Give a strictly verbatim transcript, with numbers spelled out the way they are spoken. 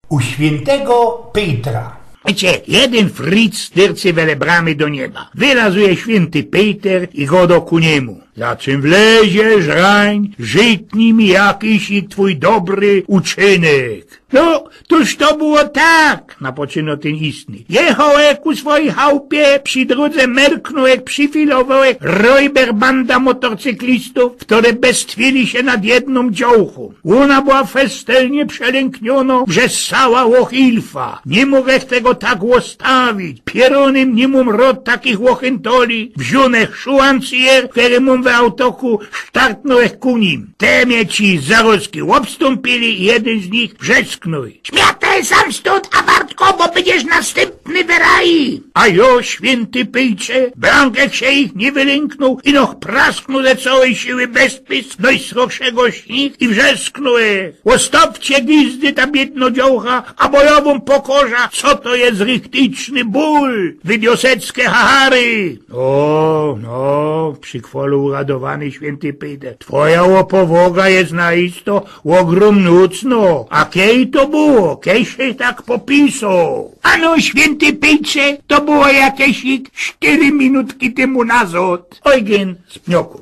U świyntego Pejtra. Wiycie, jedyn fric styrcy wele bramy do nieba. Wylazuje świynty Pejter i godo ku niymu: „Za czym wleziesz, Rań? Rzyknij mi jakiś twōj dobry uczynek”. „No, tōż to było tak”, napoczyno tyn istny. „Jechołech ku swojij chałpie, przi drōdze merknōłech, przifilowołech rojber banda motorcyklistōw, ftory bestwili sie nad jednōm dziołchōm. Ôna była festelnie przelykniōno, że sała łochilfa. Niy mōgech tego tak ôstawić. Pierōnym niy mōm rŏd takich łochyntołi. Wziōnech szułancyjer, kery mōm we autoku, sztartnōłech ku nim. Te mie ci zarozki ôbstōmpili i jedyn z nich wrzesknōł: „Śmiatej sam stōnd, awartko, bo bydziesz nastympny we raji!” A jo, świynty Pejtrze, blank ech sie ich niy wylynknōł, ino prasknōł ze cołej siły bez pysk nojsrochszego z nich i wrzesknōł: „Ôstawcie, gizdy, ta biydno dziołcha, abo jo wōm pokorzã, co to je richtyczny bōl, wy dioseckie hahary”. „O, no”, przikwolył uradowany świynty Pejter, „twoja ôpowoga je naisto ôgrōmnōcnŏ. A kej to było, kej sie tak popisoł?” „Ano, świynty Pejtrze, to było jakeś sztyry minutki tymu nazŏd”. Ojgyn z Pniokōw.